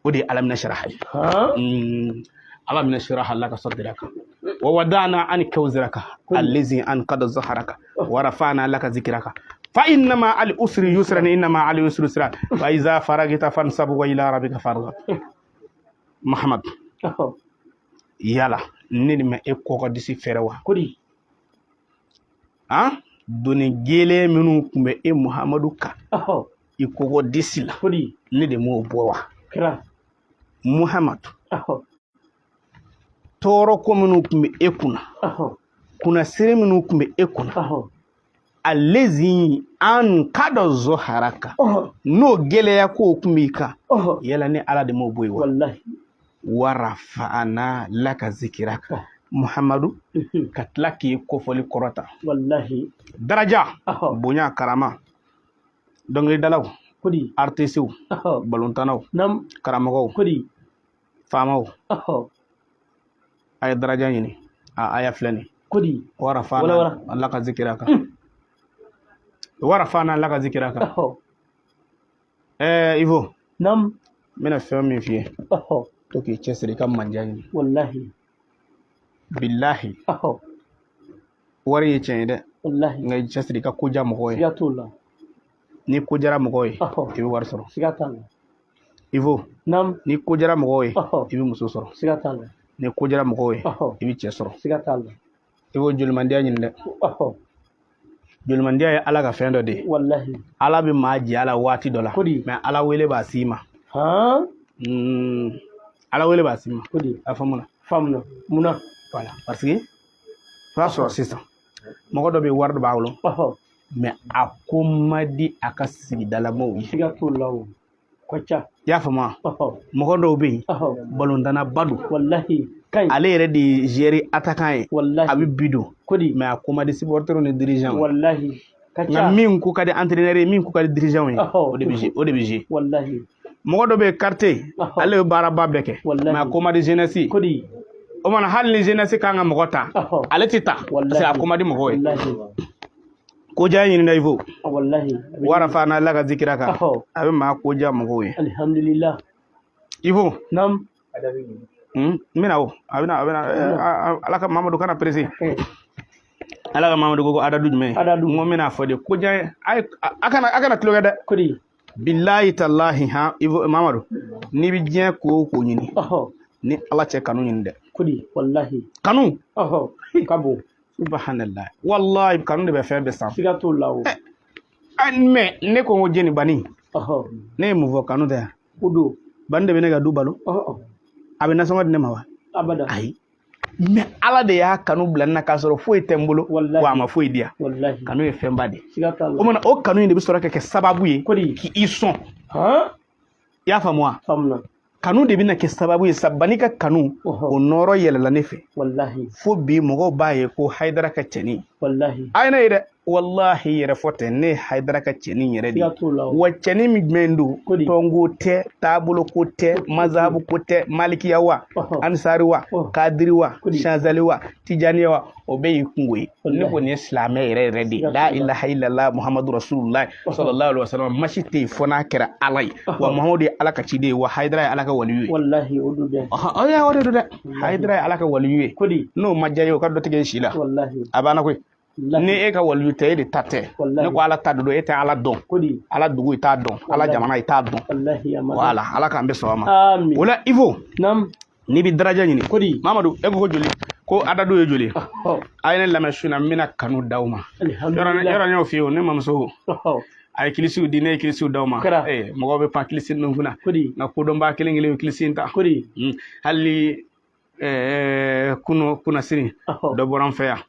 O de ye alam nashrah ye. Alam nashrah laka sadraka wa wada'na anka wizraka allazi anqada zahraka wa rafa'na laka zikraka fa inna ma'al usri yusran inna ma'al usri yusra fa iza faragta fansab wa ila rabbika farghab. Muhammad, yala ne de ma e kɔkɔ disi fɛrɛ wa? Kodi. Han, doni gɛlɛn minnu tun bɛ e Muhammadu kan i kɔkɔ disi la, Kodi. ne de m'o bɔ wa? Kira. Muhammad, tɔɔrɔ ko minnu tun bɛ e kunna, kunnasiri minnu tun bɛ e kunna, allazi anqada zahraka, n'o gɛlɛya kow tun b'i kan, yala ne Ala de m'o bɔ yen wa? Wallahi. Wa rafa'na laka zikraka. Muhammadu, ka tila k'i kofɔli kɔrɔta. Wallahi. Daraja, bonya, karama, dɔnkilidalaw, Kodi. artisiw, balontannaw, karamɔgɔw, Kodi. faamaw, a ye daraja ɲini. A aya filɛ nin. Kodi. Wa rafa'na laka zikraka, wa rafa'na laka zikraka. Ivo, n bɛna fɛn min f'i ye, to k'i cɛsiri i ka manja ɲini. Wallahi. Bilahi, wari ye tiɲɛ ye dɛ. Wallahi. Nka i cɛsiri i ka ko diya mɔgɔw ye. Siga t'o la. Ni ko diyara mɔgɔw ye, i bɛ wari sɔrɔ. Siga t'a la. Ivo, ni ko diyara mɔgɔw ye, i bɛ muso sɔrɔ. Siga t'a la. Ni ko diyara mɔgɔw ye, i bɛ cɛ sɔrɔ. Siga t'a la. I b'o jolimandiya ɲini dɛ. Jolimandiya ye Ala ka fɛn dɔ de ye. Wallahi. Ala bɛ maa jɛ a la waati dɔ la. Kodi. Mais Ala wele b'a s'i ma. Ala wele b'a s'i ma. Kodi. A faamu na? Faamuna. Munna? Voilà, parce que i b'a sɔrɔ sisan mɔgɔ dɔ bɛ yen, wari dɔ b'a bolo, mais a ko man di a ka sigidalamɔgɔw ye. Siga t'o la o. Ka ca. I y'a faamu wa? Mɔgɔ dɔw bɛ yen, balontanaba don. Wallahi. Kaɲi. Ale yɛrɛ de ye joueur attaquant ye. Wallahi. A bɛ bi don. Kodi. Mais a ko man di supporters ni dirigeants ye. Wallahi. Ka Nka ca. min ko ka di entraîneur ye, min ko ka di dirigeants ye, o de bɛ jouer, o de bɛ jouer. Wallahi. Mɔgɔ dɔ bɛ yen quartier, ale bɛ baaraba bɛɛ kɛ, Wallahi. mais a ko man di jeunesse ye. Kodi. O mana hali ni jeunesse kan ka mɔgɔ ta, ale tɛ ta, parce que a ko man di mɔgɔw ye. Wallahi. Ko diya ɲini dɛ, Ivo. Wallahi. Wa rafa'na laka zikraka. A bɛ maa ko diya mɔgɔw ye. Alhamdulillah. Ivo. Nam. N bɛna o. A bɛna, a bɛna, Ala ka Mamadu kana pressé. Ala ka Mamadu ko adadu jumɛn? Adadu. N ko n bɛna fɔ de ko diya a kana, a kana tulonkɛ dɛ. Kodi. Bilahi talahi, han, Ivo Mamadu, n'i bɛ diɲɛ ko o ko ɲini, ni Ala cɛ kanu ɲini dɛ. Kodi, wallahi. Kanu. Ka bon. Subhanallah. Wallahi, kanu de bɛ fɛn bɛɛ san. Siga t'o la o. Mais ne ko n ko jeni bani. Ne ye mun fɔ, kanu tɛ yan? O don. Bani de bɛ ne ka du balo. A bɛ nasɔngɔ di ne ma wa? Abada. Ayi. Mais Ala de y'a kanu bila n na k'a sɔrɔ foyi tɛ n bolo. Wallahi. Wa a ma foyi di yan. Wallahi. Kanu ye fɛnba de ye. Siga t'a la. O mana o kanu in de bɛ sɔrɔ ka kɛ sababu ye. Kodi. K'i sɔn. I y'a faamu wa? Faamuna. Kanu de bɛna kɛ sababu ye sa bani ka kanu, o nɔrɔ yɛlɛla ne fɛ. Wallahi. Fo bi mɔgɔw b'a ye ko Hayidara ka cɛnin. Wallahi. A ye ne ye dɛ. Wallahi yɛrɛ fɔ tɛ, ne ye Hayidara ka cɛnin yɛrɛ de ye. Siga t'o la o. Wa cɛnin min jumɛn don? Kodi. Tɔnko tɛ, taabolo ko tɛ, mazabu ko tɛ, malikiya wa, ansari wa, kadiri wa, Kodi. shazali wa, tijaniya wa, o bɛɛ y'i kungo ye. Wallahi. Ne kɔni ye silamɛ yɛrɛ yɛrɛ de ye. Siga La t'o la. ilaha illallah Muhammadu rasulullah sallallahu alaihi wasallam. Masi tɛ yen fo n'a kɛra Ala ye. Wa Muhammadu ye Ala ka ciden ye, wa Hayidara ye Ala ka waliyu ye. Wallahi, o don dɛ. O de don dɛ. Hayidara ye Ala ka waliyu ye. Kodi. N'o ma diya i ye, o ka dɔ tigɛ i si la. Wallahi. A banna koyi. Wallahi. Ni e ka waliyu tɛ, e de ta tɛ. Wallahi. Ne ko Ala ta don, e tɛ Ala dɔn. Kodi. Ala dugu i t'a dɔn, Ala Wallahi. jamana i t'a dɔn. Wallahi, a ma dɔn. Voilà, Ala k'an bɛ sɔn a ma. Amin. O la Ivo, Nam. n'i bɛ daraja ɲini. Kodi. Mamadu, e ko ko joli? Ko adadu ye joli? A ye ne lamɛn su in na, n bɛna kanu d'aw ma. Alhamdulillah. Yɔrɔ n y'o f'i ye o, ne mamuso. A ye kilisiw di, ne ye kilisiw d'aw ma. Kɛra. Mɔgɔw bɛ pan kilisi ninnu kunna. Kodi. Nka kodɔnbaa kelen kelen bɛ kilisi in ta. Kodi. Hali kunasini, dɔ bɔra n fɛ yan.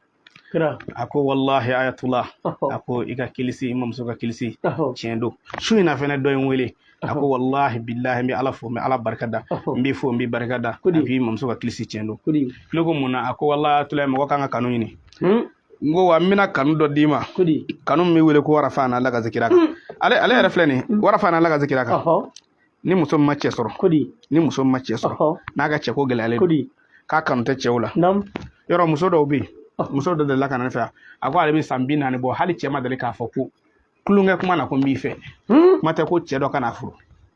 Kɛra. A ko wallahi ayatullah. A ko i ka kilisi, i mamuso ka kilisi. Tiɲɛ don. Su in na fɛnɛ dɔ ye n wele. A ko wallahi billahi, n bɛ Ala fo, n bɛ Ala barika da. N b'i fo, n b'i barika da. Kodi. A k'i mamuso ka kilisi tiɲɛ don. Kodi. Ne ko mun na? A ko wallahi ayatullah, mɔgɔ kan ka kanu ɲini. N ko wa n bɛna kanu dɔ d'i ma. Kodi. Kanu min bɛ wele ko warafana ala ka zikira kan. Ale yɛrɛ filɛ nin ye. Warafana ala ka zikira kan. Ni muso min ma cɛ sɔrɔ. Kodi. Ni muso min ma cɛ sɔrɔ. N'a ka cɛ ko gɛlɛyalen don. Kodi. K'a kanu tɛ cɛw la. Nam. Yɔrɔ muso dɔw bɛ yen. Muso dɔ delila ka na ne fɛ yan. A ko ale bɛ san 40 bɔ, hali cɛ ma deli k'a fɔ ko tulonkɛ kuma na ko n b'i fɛ. Kuma tɛ ko cɛ dɔ ka na furu.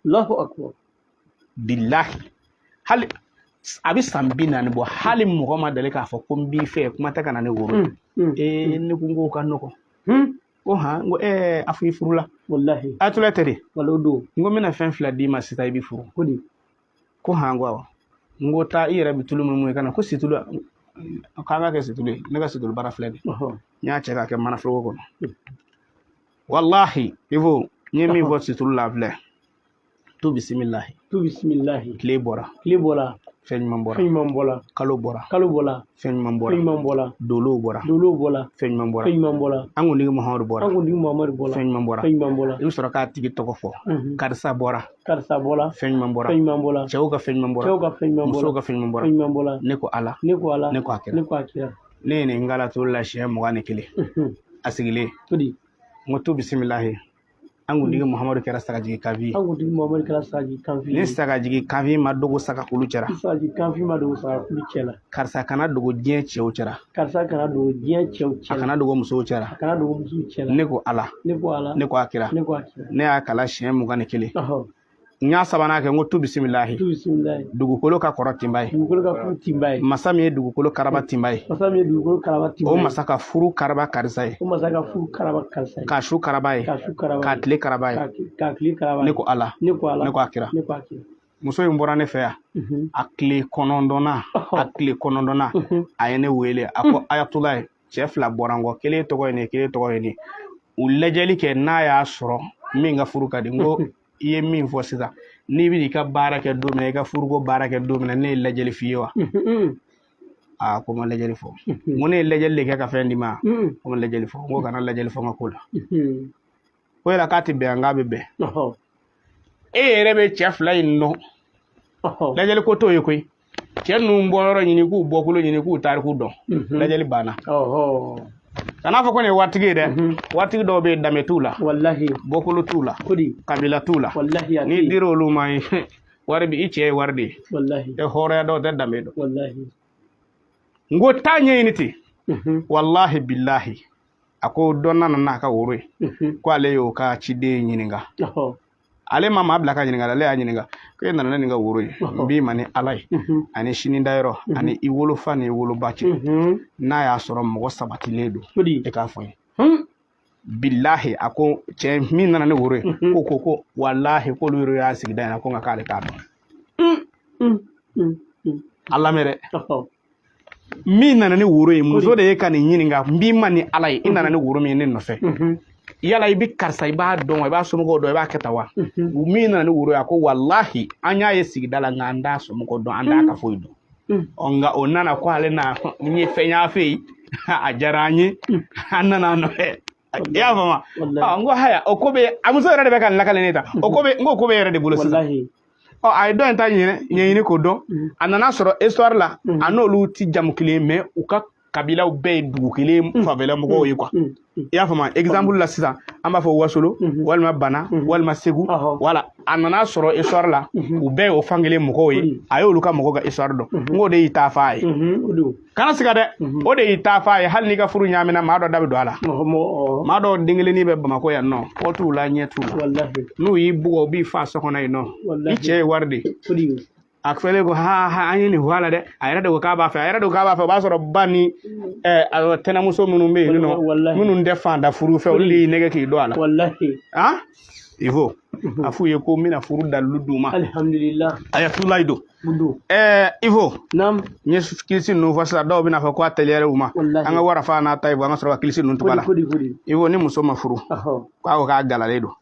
Allahu akbar. Bilahi, hali a bɛ san 40 bɔ, hali mɔgɔ ma deli k'a fɔ ko n b'i fɛ, kuma tɛ ka na ni woro ye. Ee, ne ko n k'o ka nɔgɔn. Ko han, n ko ɛɛ, a fɔ i furula. Wallahi. Ayatollah tɛ de. Wala o don. N ko n bɛna fɛn fila d'i ma sisan, i bɛ furu. Kodi. Ko han, ko awɔ. N ko taa i yɛrɛ bɛ tulu minnu ye ka na, ko situlu, k'an ka kɛ situlu ye, ne ka situlu bara filɛ nin ye. N y'a cɛ k'a kɛ manaforoko kɔnɔ. Walahi, Ivo, n ye min fɔ situlu la filɛ, tu bisimilahi. Tu bisimilahi. Tile bɔra. Tile bɔra. Fɛn ɲuman bɔra. Fɛn ɲuman bɔra. Kalo bɔra. Kalo bɔra. Fɛn ɲuman bɔra. Fɛn ɲuman bɔra. Dolow bɔra. Dolow bɔra. Fɛn ɲuman bɔra. Fɛn ɲuman bɔra. An kuntigi Muhamadu bɔra. An kuntigi Muhamadu bɔra. Fɛn ɲuman bɔra. Fɛn ɲuman bɔra. I bɛ sɔrɔ k'a tigi tɔgɔ fɔ. Karisa bɔra. Karisa bɔra. Fɛn ɲuman bɔra. Fɛn ɲuman bɔra. Cɛw ka fɛn ɲuman bɔra. Cɛw ka fɛn ɲuman bɔra. Musow ka fɛn ɲuman bɔra. Fɛn ɲuman bɔra. Ne ko Ala. Ne ko Ala. Ne ko a kira. Ne ko a kira. Ne ye nin kala tulu la siɲɛ 21. A sigilen. Kodi. N ko tu bisimilahi. An kuntigi Muhamadu kɛra sagajigi kanfin ye. An kuntigi Muhamadu kɛra sagajigi kanfin ye. Ni sagajigi kanfin ma dogo sagakulu cɛra. Ni sagajigi kanfin ma dogo sagakulu cɛla. Karisa kana dogo diɲɛ cɛw cɛra. Karisa kana dogo diɲɛ cɛw cɛla. A kana dogo musow cɛra. A kana dogo musow cɛla. Ne ko Ala. Ne ko Ala. Ne ko a kira. Ne ko a kira. Ne y'a kala siɲɛ 21. N y'a sabanan kɛ, n ko tu bisimilahi. Tu bisimilahi. Dugukolo ka kɔrɔ tinba ye. Dugukolo ka kɔrɔ tinba ye. Masa min ye dugukolo karaba tinba ye. Masa min ye dugukolo karaba tinba ye. O masa ka furu karaba karisa ye. O masa ka furu karaba karisa ye. K'a su karaba ye. K'a su karaba ye. K'a tile karaba ye. K'a tile karaba ye. Ne ko Ala. Ne ko Ala. Ne ko a kira. Ne ko a kira. Muso in bɔra ne fɛ yan. A tile 9nan. A tile 9nan. A ye ne wele. A ko Ayatollah, cɛ fila bɔra n kɔ, kelen tɔgɔ ye nin ye, kelen tɔgɔ ye nin ye. U lajɛli kɛ n'a y'a sɔrɔ min ka furu ka di. N ko i ye min fɔ sisan, n'i bɛ i ka baara kɛ don min na, i ka furuko baara kɛ don min na, ne ye lajɛli f'i ye wa? Aa, ko ma lajɛli fɔ. N ko ne ye lajɛli de kɛ ka fɛn d'i ma. Ko ma lajɛli fɔ. N ko kana lajɛli fɔ n ka ko la. Ko yala k'a tɛ bɛn, k'a bɛ bɛn. E yɛrɛ bɛ cɛ fila in dɔn. Lajɛli ko t'o ye koyi. Cɛ ninnu bɔyɔrɔ ɲini, k'u bɔkolo ɲini, k'u tariku dɔn. Lajɛli banna. Kan'a fɔ ko nin ye waritigi ye dɛ. Waritigi dɔw bɛ yen, danbe t'u la. Walahi. Bɔkolo t'u la. Kodi. Kabila t'u la. Walahi. N'i dir'olu olu ma, wari bi i cɛ ye wari de ye. Walahi. E hɔrɔnya dɔw tɛ danbe dɔn. Walahi. N ko taa ɲɛɲini ten. Walahi bilahi. A ko dɔ nana n'a ka woro ye. Ko ale y'o ka ciden ɲininka. Ale ma maa bila ka ɲininka, ale y'a ɲininka ko e nana ne nin ka woro ye, n b'i ma ni Ala ye ani sini dayɔrɔ ani i wolofa ni i woloba cɛ, n'a y'a sɔrɔ mɔgɔ sabatilen don, e k'a fɔ n ye. Bilahi, a ko cɛ min nana ne woro ye, ko walahi k'olu yɛrɛ y'a sigida in na, ko nka k'ale t'a dɔn. A lamɛn dɛ. Min nana ni woro ye, muso de ye ka nin ɲininka, n b'i ma ni Ala ye, i nana ni woro min ye ne nɔfɛ, yala i bɛ karisa, i b'a dɔn wa, i b'a somɔgɔw dɔn, i b'a kɛ tan wa? Min nana ni woro ye, a ko walahi an y'a ye sigida la, nka an t'a somɔgɔw dɔn, an t'a ka foyi dɔn. Ɔ nka o nana ko ale na n ye fɛn y'a fɛ yen, a diyara an ye, an nana a nɔfɛ. I y'a faamu? N ko haya, o ko bɛ a muso yɛrɛ de bɛ ka nin lakale ne ta. O ko bɛ, n ko ko bɛ yɛrɛ de bolo sisan. Ɔ a ye dɔ in ta ɲɛɲini k'o dɔn. A nana sɔrɔ histoire la, a n'olu ti jamu kelen, mais u ka kabilaw bɛɛ ye dugu kelen fanfɛla mɔgɔw ye quoi. I y'a faamu? Exemple la sisan, an b'a fɔ Wasolo walima Bana walima Segu. Wala a nana sɔrɔ histoire la, u bɛɛ ye o fan kelen mɔgɔw ye. A y'olu ka mɔgɔw ka histoire dɔn. N k'o de y'i ta f'a ye. Kana siga dɛ, o de y'i ta f'a ye. Hali n'i ka furu ɲaamina, maa dɔ da bɛ don a la. Maa dɔw den kelennin bɛ Bamakɔ yan nɔ, kɔ t'u la, ɲɛ t'u la. N'u y'i bugɔ, u b'i fa so kɔnɔ yen nɔ. I cɛ ye wari de ye. A fɛlen ko ha ha, an ye nin fɔ a la dɛ, a yɛrɛ de ko k'a b'a fɛ, a yɛrɛ de ko k'a b'a fɛ. O b'a sɔrɔ ba ni tɛnɛmuso minnu bɛ yen nɔ, minnu tɛ fanda furu fɛ, olu de y'i nɛgɛ k'i don a la. Han, il faut a f'u ye ko n bɛna furu dalilu d'u ma. Alihamudulila. Ayatollah don. Il faut n ye kilisi ninnu fɔ sisan, dɔw bɛna fɔ ko a teliyara u ma. An ka warafa n'a ta ye, an ka sɔrɔ ka kilisi ninnu tugu a la. Il faut ni muso ma furu, k'a ko k'a galalen don.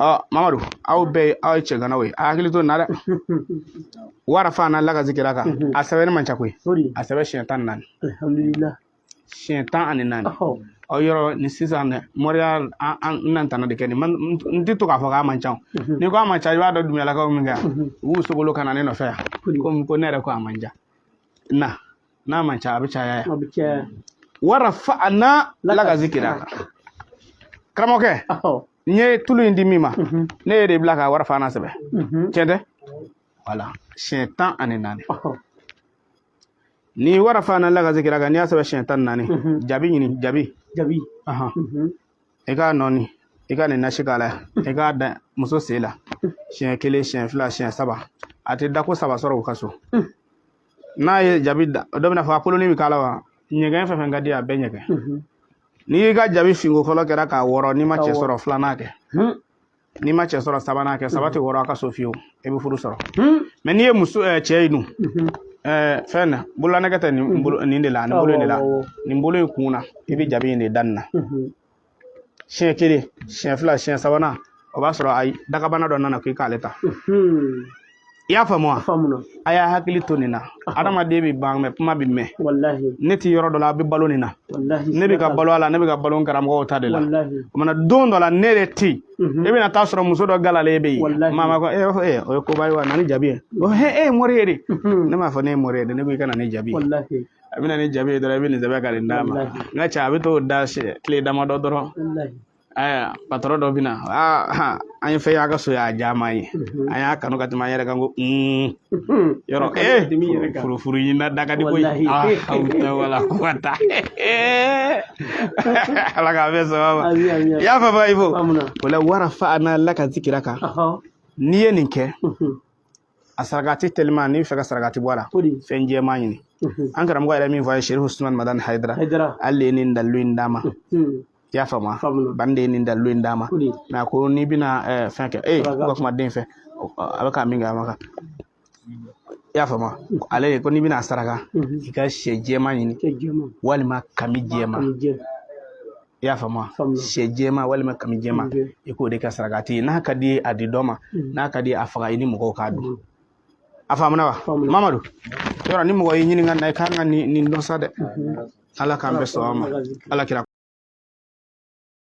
Ɔ Mamadu, aw bɛɛ aw ye cɛganaw ye, a hakili to nin na dɛ. Warafa n'a laka zikira kan, a sɛbɛnni man ca koyi. A sɛbɛn siɲɛ 14. Alhamdulillah. Siɲɛ 14. Aw yɔrɔ ni sisan dɛ, moriya an na tana de kɛ nin. N tɛ to k'a fɔ k'a man ca. N'i ko a man ca, i b'a dɔn Dumuyalakaw min kɛ yan, u b'u sogolo ka na ne nɔfɛ yan. Komi ko ne yɛrɛ ko a man ca. Na n'a man ca, a bɛ caya yan. Warafa n'a laka zikira kan. Karamɔgɔkɛ, n ye tulu in di min ma, ne ye de bila ka warafa n'a sɛbɛn. Tiɲɛ tɛ? Wala siɲɛ 14. Ni warafa n'a laka zikira kan, n'i y'a sɛbɛn siɲɛ 14, jabi ɲini, jabi. I k'a nɔɔni. I ka nin nasi k'a la, i k'a da muso sen la siɲɛ kelen, siɲɛ fila, siɲɛ saba. A tɛ dako saba sɔrɔ u ka so. N'a ye jabi da, dɔ bɛna fɔ a koloni bɛ k'a la wa? Ɲɛgɛn fɛn fɛn ka di, a bɛɛ ɲɛgɛn. N'i y'i ka jabi finko fɔlɔ kɛra k'a wɔrɔ, n'i ma cɛ sɔrɔ, filanan kɛ. N'i ma cɛ sɔrɔ, sabanan kɛ. Saba tɛ wɔrɔ a ka so fiyewu, i bɛ furu sɔrɔ. Mɛ n'i ye muso cɛ ye dun, fɛn na bololanɛgɛ tɛ nin bolo nin de la, nin bolo in de la, nin bolo in kun na, i bɛ jabi in de da nin na siɲɛ kelen, siɲɛ fila, siɲɛ sabanan, o b'a sɔrɔ ayi, dagabana dɔ nana k'i k'ale ta. I y'a faamu wa? A y'a hakili to nin na. Adamaden bɛ ban, mɛ kuma bɛ mɛn. Ne ti yɔrɔ dɔ la, a bɛ balo nin na. Ne bɛ ka balo a la, ne bɛ ka balo n karamɔgɔw ta de la. O mana don dɔ la, ne yɛrɛ tɛ yen, e bɛna taa sɔrɔ muso dɔ galalen bɛ yen. Maa ma ko e, o ye koba ye wa? Na ni jabi ye. O he, e ye mori ye de. Ne m'a fɔ ne ye mori ye dɛ, ne ko i ka na ni jabi ye. A bɛ na ni jabi ye dɔrɔn, i bɛ nin sɛbɛn ka nin d'a ma. N ka cɛ, a bɛ t'o da tile damadɔ dɔrɔn, ayiwa, patɔrɔn dɔ bɛ na. Aa, an ye fɛn y'a ka so, y'a diya ye, an y'a kanu ka tɛmɛ an yɛrɛ kan. Ko yɔrɔ ee, furu furu ɲinina da ka di koyi. Aa, wala ko ka taa, Ala k'a bɛɛ sababa. I y'a faamu? I fo o la ورفعنا لك ذكرك. N'i ye nin kɛ, a sarakati teliman, n'i bɛ fɛ ka sarakati bɔ a la, fɛn jɛman ɲini. An karamɔgɔ yɛrɛ min fɔ a ye, Serifu Usman Madani Hayidara, ale de ye nin dalilu in d'a ma. I y'a faamu? Ban de ye nin dalilu in d'a ma. Mɛ a ko n'i bɛna fɛn kɛ, ee, ko ka kuma den fɛ, a bɛ ka min kɛ, a ma kan. I y'a faamu? Ale de ko n'i bɛna saraka, i ka sɛ jɛman ɲini walima kami jɛman. I y'a faamu? Sɛ jɛman walima kami jɛman, i k'o de kɛ sarakati ye. N'a ka di ye, a di dɔ ma. N'a ka di ye, a faga, i ni mɔgɔw k'a dun. A faamuna wa? Mamadu, yɔrɔ ni mɔgɔ y'i ɲininka na, i kan ka nin dɔn sa dɛ. Ala k'an bɛɛ sɔn a ma. Ala kira.